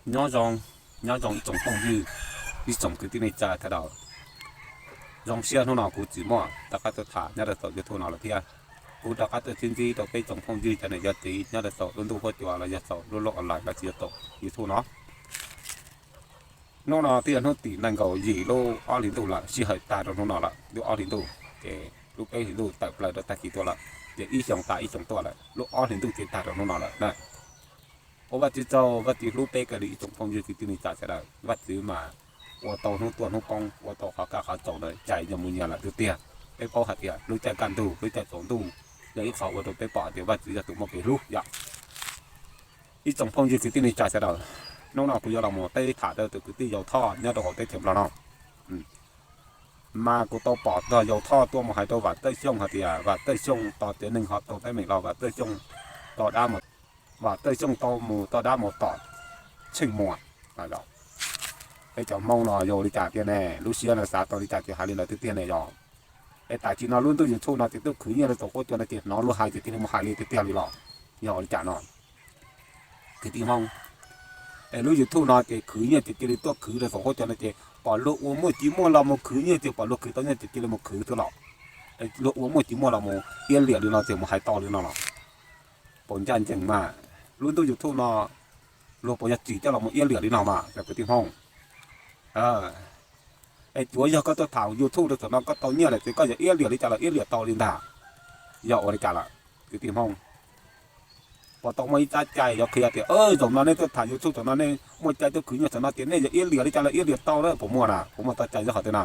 Nyob zoo, nyob zoo ib tsoom phooj ywg, ib tsoom kwv tij neej tsa sawv daws. Zoo siab hnub no kuv tsis muaj rov qab tuaj tham nyob rau saum YouTube no lawm thiab. Kuv rov qab tuaj sib ntsib rau peb tsoom phooj ywg cov niam cov txiv nyob rau saum lub ntuj huab cua los yog saum lub lub online los tsis yog saum YouTube no. Hnub no twb yog hnub tim nees nkaum yim lub ob hlis ntuj lawm, sij hawm tag rau hnub no lawm, lub ob hlis ntuj ces lub peb hlis ntuj tawm plaws rau tag kis tuaj lawm, ces ib xyoos tas ib xyoos tuaj lawm, lub ob hlis ntuj ces tag rau hnub no lawm na. Ua Vajtswv tsaug, Vajtswv hlub peb kawg li ib tsoom phooj ywg kwv tij neej tsa sawv daws. Vajtswv mas ua tau hnub tuaj hnub poob, ua tau qhov kaj qhov txaus ntawd cais yog mus nyias lawm tiag tiag. Peb paub hais tias lub caij kaj ntug lub caij tsaus ntuj yog ib qho ua rau peb pom tias Vajtswv yog tus muaj kev hlub yom. Ib tsoom phooj ywg kwv tij neej tsa sawv daws, hnub no kuv yuav los mus teb tham rau tus kwv tij Yau Thoj nyob rau hauv teb chaws Nplog no. Mas kuv tau pom txog Yau Thoj tuaj mus hais rau Vam Txawj Xyooj hais tias Vam Txawj Xyooj tos tsev neeg ho tau teeb meem los Vam Txawj Xyooj tau dab, Vam Txawj Xyooj tau mus tau dab mus tom Tsheej Muas. Es cov Hmoob no yog ua li cas tiag ne? Lub siab no xav tau li cas ces hais li ntawd tiag tiag ne yog? Es tam sim no lub ntuj YouTube no ces twb khwv nyiaj rau saum huab cua no ces hnov luag hais ces cia li mus hais li tiag tiag li los yog ua li cas no? Kwv tij Hmoob, es lub YouTube no ces khwv nyiaj ces cia li tuaj khwv rau saum huab cua no ces pom luag ua muaj tsis muaj los mus khwv nyiaj ces pom luag khwv tau nyiaj ces cia li mus khwv xwb los. Es luag ua muaj tsis muaj los mus iab liam li no ces mus hais tau li no los? Puas ncaj ncees mas? Lub ntuj YouTube no luag puas yog tsim coj los mus iab liam li no mas cov kwv tij Hmoob? Es tsuav yog koj tuaj tham YouTube rau saum no koj tau nyiaj lawm ces koj yuav iab liam li cas los iab liam tau li ntag. Yog ua li cas lawm kwv tij Hmoob? Puas tau muaj ib tsab cai yuav qhia tias zaum no nej tuaj tham YouTube saum no nej muaj cai tuaj khwv nyiaj saum no ces nej yuav iab liam li cas los iab liam tau na? Puas muaj na? Puas muaj txoj cai nyob qhov twg na?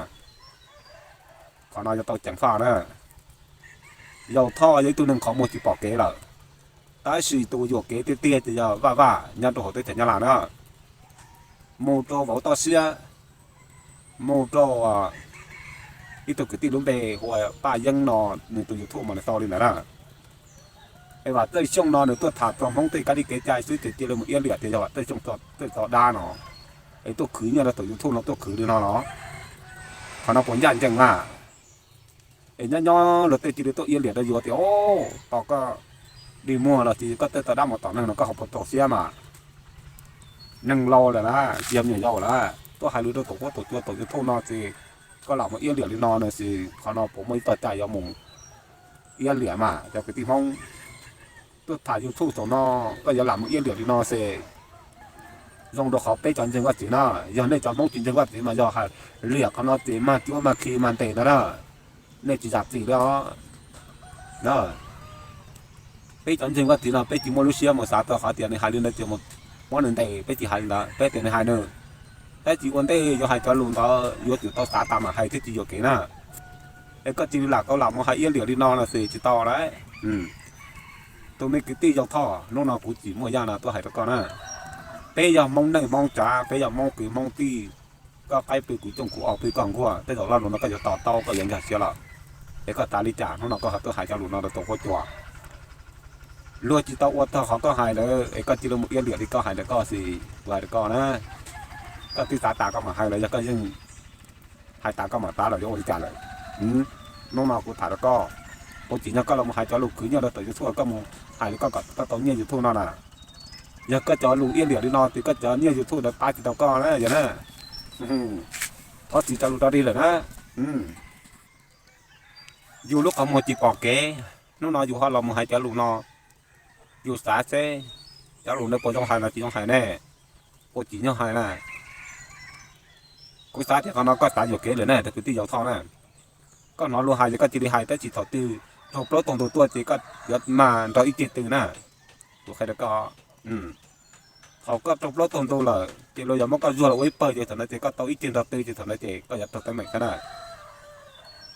Qhov no yuav tau ceev faj na. Yau Thoj yog ib tug neeg qhov muag tsis pom kev lawm, tab sis tus yuam kev tiag tiag ces yog Vaj Vaj nyob rau hauv teb chaws Nyab Laj na. Mus rau vauv toj siab, mus rau ib tug kwv tij lub npe hu ua Paj Yeeb no, nws tus YouTube mas nws tau li ntawd na. Es Vam Txawj Xyooj no nws tuaj tham txog Hmoob tej kab li kev cai xwb ces cia li mus iab liam tias yog Vam Txawj Xyooj txoj dab no, es tuaj khwv nyiaj rau tus YouTube no tuaj khwv li no los? Qhov no puas ncaj ncees mas? Es nyob nyob luag tej cia li tuaj iab liam rau yus tias, o, tos koj dig muag los sis koj tej txoj dab mus tom neeg no koj ho puas txaus siab mas? Neeg laus lawm na, tsis yog me nyuam yaus lawm, tuaj hais lus rau tus huab tus cua tus YouTube no ces koj lam mus iab liam li no no ces qhov no puas muaj ib txoj cai yuav mus iab liam mas cov kwv tij Hmoob? Tuaj tham YouTube saum no koj yuav lam mus iab liam li no ces zoo rau qhov peb cov ntseeg Vajtswv na, yog nej cov Hmoob tsis ntseeg Vajtswv mas yog hais liam qhov no ces mag cuab mag khi mag ntes ntag na, nej tsis zam txim li os. Peb cov ntseeg Vajtswv no peb tsis muaj lub siab mus xav tau qhov tias nws hais li ntawd ces mus muab nws ntes, peb tsis hais li ntawd, peb tias nws hais nws. Tab sis ua ntej yuav hais cov lus ntawd yuav tsum tau xav tas mam hais thiaj tsis yuam kev na. Es koj cia li lam tau lam mus hais iab liam li no no ces tsis tau lawm. Tus me kwv tij Yau Thoj, hnub no kuv tsis muaj yaj no tuaj hais rau koj na. Peb yog Hmoob neej Hmoob tsav, peb yog Hmoob kwv Hmoob tij, koj qaib pw kuv cooj kuv o pw koj nkuaj, tej zaum lo lus no koj yuav to taub koj yuav nkag siab lawm. Es koj xav li cas hnub no koj ho tuaj hais cov lus no rau tus huab cua? Luag tsis tau ua txog qhov koj hais lawm es koj cia li mus iab liam li koj hais ntawm koj xwb, kuv hais rau koj na, koj twb xav tas koj mam hais los yog koj yeej hais tas koj mam xav los yuav ua li cas lawm? Hnub no kuv tham rau koj, puas tsim nyog koj los mus hais cov lus khwv nyiaj rau tom YouTube, koj mus hais li koj kom koj tau nyiaj YouTube no na? Yog koj cov lus iab liam li no ces koj cov nyiaj YouTube ntawd pab tsis tau koj na yog na. Thov txim cov lus rau dig lawm na. Yus lub qhov muag tsis pom kev, hnub no yus ho los mus hais cov lus no, yus xav seb cov lus ntawd puas zoo hais los tsis zoo hais ne, puas tsim nyog hais na. Kuv xav tias qhov no koj xav yuam kev lawm na tus kwv tij Yau Thoj na. Koj hnov luag hais ces koj cia li hais, tab sis thaum twg raug plaub taug ntug tuaj ces koj yuav mag nrog ib ceg tw na. Kuv qhia rau koj, thaum koj raug plaub taug ntug lawm ces luag yuav muab koj zuag los ua ib pawg ces thaum ntawd ces koj tau ib ceg nrog tw ces thaum ntawd ces koj yuav raug teeb meem thiab na.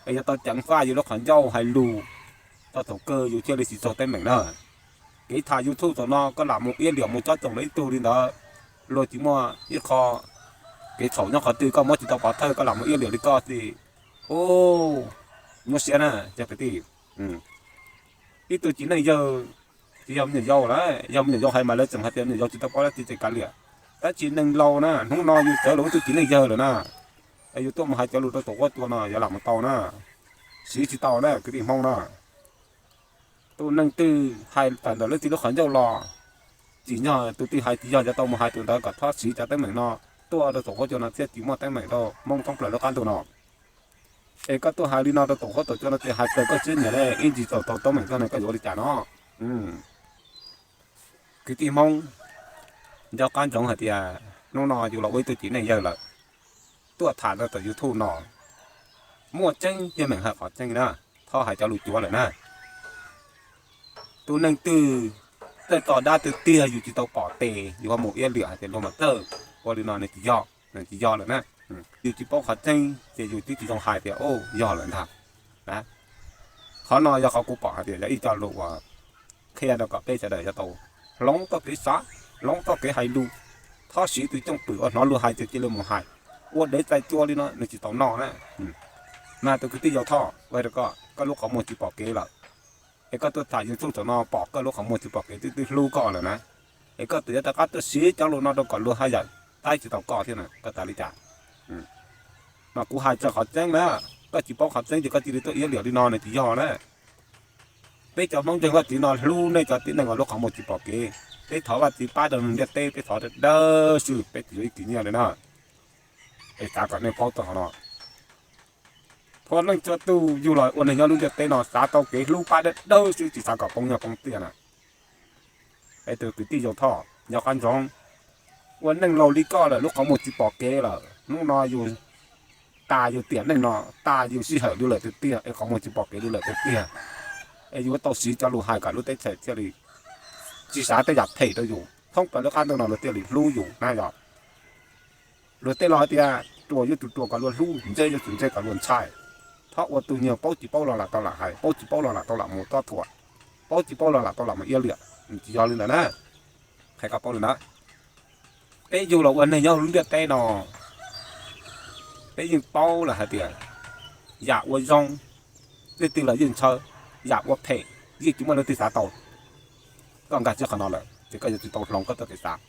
Es yuav tau ceev faj yus lub qhov ncauj hais lus, txog thaum kawg yus thiaj li tsis raug teeb meem na. Kev tham YouTube tam no koj lam mus iab liam mus cob txoom luag ib tug li ntawd, luag tsis muaj ib qho kev txhaum nyob qhov twg koj muab tsis tau pov thawj koj lam mus iab liam li koj xwb. Nyuaj siab na cov kwv tij. Ib tug txiv neej yawg, tsis yog me nyuam yaus lawm, yog me nyuam yaus hais mas lawv tseem hais tias me nyuam yaus tsis tau paub dab tsi ces kav liam. Tab sis neeg laus na, hnub no yus txawv los ua tug txiv neej yawg lawm na, es yus tuaj mus hais cov lus rau tus huab cua no yuav lam mus tau na, siv tsis tau na kwv tij Hmoob na. Tus neeg twg hais tawm ntawm leej txiv lub qhov ncauj los, tsim nyog tus twg hais tsis yog ces tau mus hais tus ntawd kom txhob siv cov teeb meem no tuaj rau tom huab cua no thiab tsis muaj teeb meem rau Hmoob thoob plaws lub qab ntuj no. Es koj tuaj hais li no rau tom huab tom cua no ces hais raws koj siab nyiam li, ib ntsis tau tau teeb meem koj ne koj yuav ua li cas no? Kwv tij Hmoob, nco qab ntsoov hais tias hnub no yus los ua ib tug txiv neej yawg lawm, tuaj tham rau tom YouTube no, muaj tseeb yeej meem hais qhov tseeb na, txhob hais cov lus cuav lawm na. Tus neeg twg tej to dab twg tiag yus tsis tau pom tes yus ho mus iab liam hais tias luag mas txawj ua li no nws tsis yog, nws tsis yog lawm na. Yus tsis paub qhov tseeb ces yus twb tsis zoo hais tias yog lawm ntag. Qhov no yog qhov kuv pom hais tias yog ib co lus uas qhia rau kom peb sawv daws yuav tau hloov txoj kev xav, hloov txoj kev hais lus, txhob siv tus cwj pwm uas hnov luag hais ces cia li mus hais, ua dev txais cua li no nws tsis tau noj na. Mas tus kwv tij Yau Thoj, ua rau koj, koj lub qhov muag tsis pom kev lawm, es koj tuaj tham YouTube tam no pom koj lub qhov muag tsis pom kev twb twb hlub koj lawm na, es koj twb yuav rov qab tuaj siv cov lus no rau kom luag haj yam taib tsis tau koj thiab na, koj tas li cas? Mas kuv hais txog qhov tseeb na, koj tsis paub qhov tseeb ces koj cia li tuaj iab liam li no nws tsis yog na. Peb cov Hmoob ntseeg Vaj Tswv no hlub nej cov tib neeg uas lub qhov muag tsis pom kev, peb thov Vaj Tswv pab rau neeg ntiaj teb, peb thov dawb dawb xwb, peb tsis yuav ib kis nyiaj li na. Es xav kom nej paub txog qhov no. Txhua leej txhua tus yug los ua neeg nyob lub ntiaj teb no xav tau kev hlub pab dawb dawb xwb, tsis xav kom poob nyiaj poob txiaj na. Es tus kwv tij Yau Thoj, nco qab ntsoov, ua neej laus li koj lawm lub qhov muag tsis pom kev lawm, hnub no yus tas yus tiam neej no, tas yus sij hawm li lawm tiag tiag, es qhov muag tsis pom kev li lawm tiag tiag. Es yus yuav tau siv cov lus hais kom lub teb chaws thiaj li tsis xav tej yam phem rau yus, thoob plaws lub qab ntuj no luag thiaj li hlub yus na yog. Luag tej laus hais tias ruam yuav tsum ruam kom luag hlub, ntse yuav tsum ntse kom luag ntshai. Txhob ua tus nyuag paub tsis paub los lam tau lam hais, paub tsis paub los lam tau lam mus tob thuam, paub tsis paub los lam tau lam mus iab liam, tsis yog li ntawd na. Qhia koj paub li ntawd. Peb yug los ua neeg nyob lub ntiaj teb no, peb yeej paub lawm hais tias yam ua zoo, leej twg los yeej ntshaw, yam ua phem yeej tsis muaj leej twg xav tau. Koj nkag siab qhov no lawm ces koj yuav tsis tau hloov koj txoj kev xav.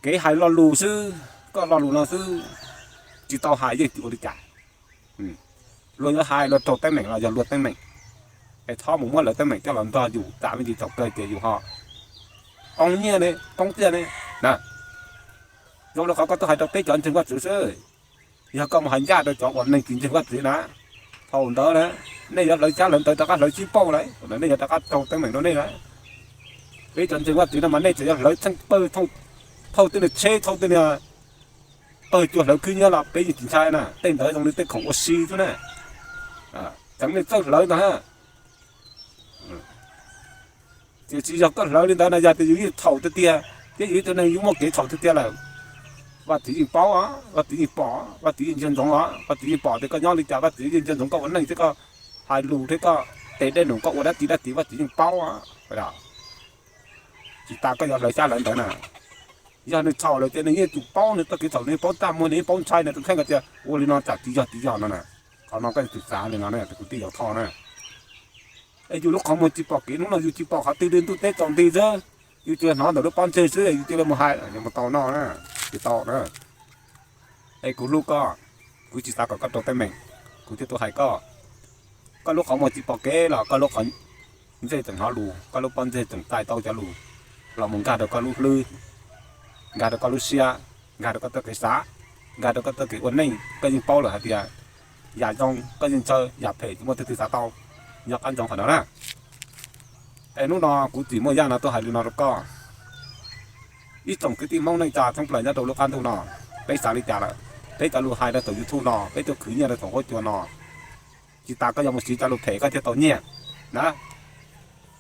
Kev hais lo lus xwb, koj lo lus no xwb, tsis tau hais yeej tsis ua li cas. Luag yuav hais luag raug teeb meem los yog luag teeb meem, es txhob mus muab lawv teeb meem coj los nrog yus, tsam me ntsis thaum kawg ces yus ho poob nyiaj ne, poob txiaj ne na. Zoo li qhov koj tuaj hais rau peb cov ntseeg Vaj Tswv xwb, yog koj mus hais ncaj rau cov uas neeg tsis ntseeg Vaj Tswv na, thaum ntawd na, nej yuav hlawv xyab hlawv ntawv rov qab hlawv sib pauj lawm, nej yuav rov qab raug teeb meem rau nej lawm. Peb cov ntseeg Vaj Tswv no mas nej tseem yuav hlawv txheej pawg, thauj tej niag tsheb, thauj tej niag pawg cua hlawv khwb nyiab los peb yeej tsis ntshai na, tej ntawd zoo li tej khoom ua si xwb na. Tseem nej txawj hlawv ntag. Tiam sis yog koj hlawv li ntawd na yog tias yus yeej txhaum tiag tiag thiab yus ib tug neeg yus muaj kev txhaum tiag tiag lawm, Vaj Tswv yeej paub, Vaj Tswv yeej pom, Vaj Tswv yeej ntsia ntsoov os, Vaj Tswv yeej pom tias koj nyob li cas, Vaj Tswv yeej ntsia ntsoov koj ua neej thiab koj hais lus thiab koj tes dej num koj ua dab tsi dab tsi Vaj Tswv yeej paub. Tsis tas koj yuav hlawv xyab hlawv ntawv na. Yog nws txhaum lawm ces nws yeej tsum paub nws txoj kev txhaum, nws yeej paub txaj muag, nws yeej paub ntshai nws tus kheej hais tias ua li no tsam tsis yog tsis yog no na. Qhov no koj yuav tsum xav li no na tus kwv tij Yau Thoj na. Es yus lub qhov muag tsis pom kev hnub no yus tsis pom qhov twg li, ntuj teb tsaus nti xwb, yus tsuas hnov ntawm lub pob ntseg xwb yus cia li mus hais, yuav mus tau no na, tsis tau na. Es kuv hlub koj, kuv tsis xav kom koj raug teeb meem, kuv thiaj tuaj hais koj. Koj lub qhov muag tsis pom kev los koj lub qhov ntsej tseem hnov lus, koj lub pob ntseg tseem txais tau cov lus los mus nkag rau koj lub hlwb, nkag rau koj lub siab, nkag rau koj txoj kev xav, nkag rau koj txoj kev ua neej, koj yeej paub lawm hais tias yam zoo koj yeej ntshaw, yam phem tsis muaj leej twg xav tau. Nco qab ntsoov qhov no na. Es hnub no kuv tsim Muaj Yaj no tuaj hais li no rau koj. Ib tsoom kwv tij Hmoob neej tsa thoob plaws nyob rau lub qab ntuj no, peb xav li cas lawm? Peb cov lus hais rau tom YouTube no, peb tuaj khwv nyiaj rau tom huab cua no, tsis tas koj yuav mus siv cov lus phem koj thiaj tau nyiaj na.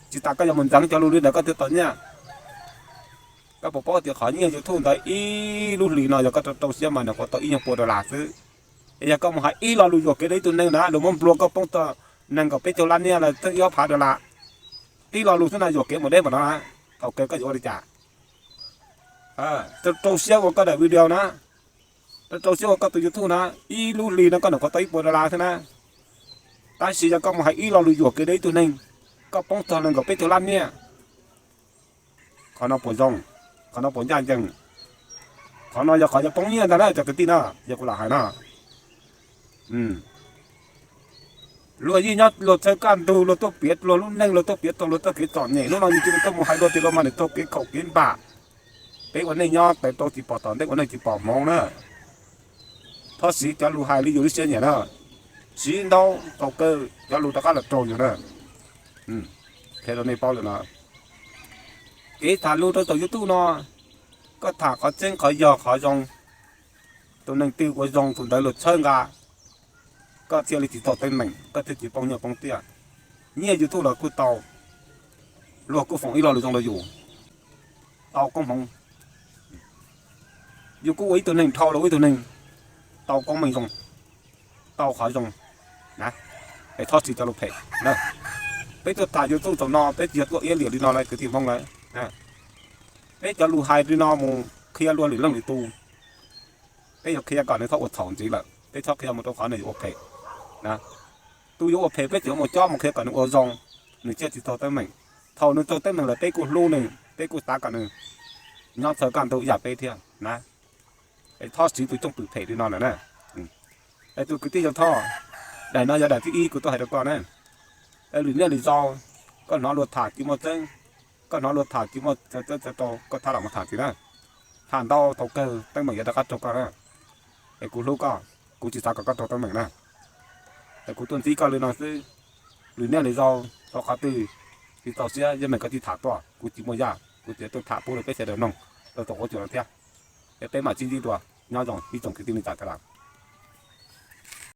Tsis tas koj yuav mus ntxeev cov lus li ntawd koj thiaj tau nyiaj. Koj puas paub tias qhov nyiaj YouTube ntawd ib lub hlis no yog koj rau rau siab mas nws qhuav tau ib nyuag pua dollar xwb. Es yog koj mus hais ib lo lus yuam kev rau ib tug neeg na, luag muab nplua koj poob tau nees nkaum peb caug lab nyiaj los thawj ib ob phav dollar. Tib lo lus xwb na yuam kev mus deb npaum no, thaum kawg koj yuav ua li cas? Rau rau siab ua koj daim video na, rau rau siab ua koj tus YouTube na, ib lub hlis no koj nws qhuav tau ib puas dollar xwb na. Tab sis yog koj mus hais ib lo lus yuam kev rau ib tug neeg, koj poob txog nees nkaum peb caug lab nyiaj. Qhov no puas zoo? Qhov no puas ncaj ncees? Qhov no yog qhov yuav poob nyiaj ntag na cov kwv tij na, yog kuv lam hais no. Luag yeej nyob luag txhawb kaj ntug, luag tuaj piav luag lub neej, luag tuaj piav tau luag txoj kev txom nyem. Hnub no yus cia li tuaj mus hais luag tias luag mas nws taug kev khaum kev npam. Peb ua neej nyob pem rau tsis pom tom ntej, ua neej tsis pom hmoov na. Thov siv cov lus hais li yus lub siab nyiam na, siv ntau thaum kawg cov lus rov qab los raug yus na. Qhia rau nej paub li no, kev tham lus rau tom YouTube no, koj tham qhov tseeb qhov yog qhov zoo, tus neeg twg ua zoo tus ntawd luag txhawb nqa, koj thiaj li tsis tau teeb meem, koj thiaj tsis poob nyiaj poob txiaj. Nyiaj YouTube los kuj tau, luag kuj foom ib lo lus zoo rau yus, tau koob hmoov. Yus kuj ua ib tug neeg dhau los ua ib tug neeg tau koob meej zoo, tau qhov zoo na. Es txhob siv cov lus phem na. Peb tuaj tham YouTube thaum no peb tsis yog tuaj iab liam li no lawm kwv tij Hmoob lawm. Peb cov lus hais li no mus qhia luag lwm leej lwm tus, peb yuav qhia kom nws txhob ua txhaum ntxiv lawm, peb txhob qhia mus rau qhov nws yuav ua phem na. Tus yuav ua phem peb tseem mus cob mus qhia kom nws ua zoo, nws thiaj tsis tau teeb meem. Thaum nws tau teeb meem lawm peb kuj hlub nws, peb kuj xav kom nws nyob txhawb kaj ntug ib yam peb thiab na. Es txhob siv tus cwj pwm phem li no lawm na. Es tus kwv tij Yawg Thoj, daim no yog daim thib ib kuv tuaj hais rau koj na. Lwm niaj lwm zaus koj hnov luag tham tsis muaj tseeb, koj hnov luag tham tsis muaj tseeb txawv rau, koj txhob los mus tham ntxiv na. Tham ntau thaum kawg teeb meem yuav rov qab raug koj na. Es kuv hlub koj, kuv tsis xav kom koj raug teeb meem na. Es kuv tuaj ntsib koj li no xwb, lwm niaj lwm zaus thaum qhov twg tsis txaus siab yeej meem koj tij tham tuaj, kuv tsis muaj yaj, kuv tseem tuaj tham pub rau peb sawv daws mloog rau tom qhuab cua no thiab. Es peb mam sib ntsib dua, nyob zoo ib tsoom kwv tij neej tsa sawv daws.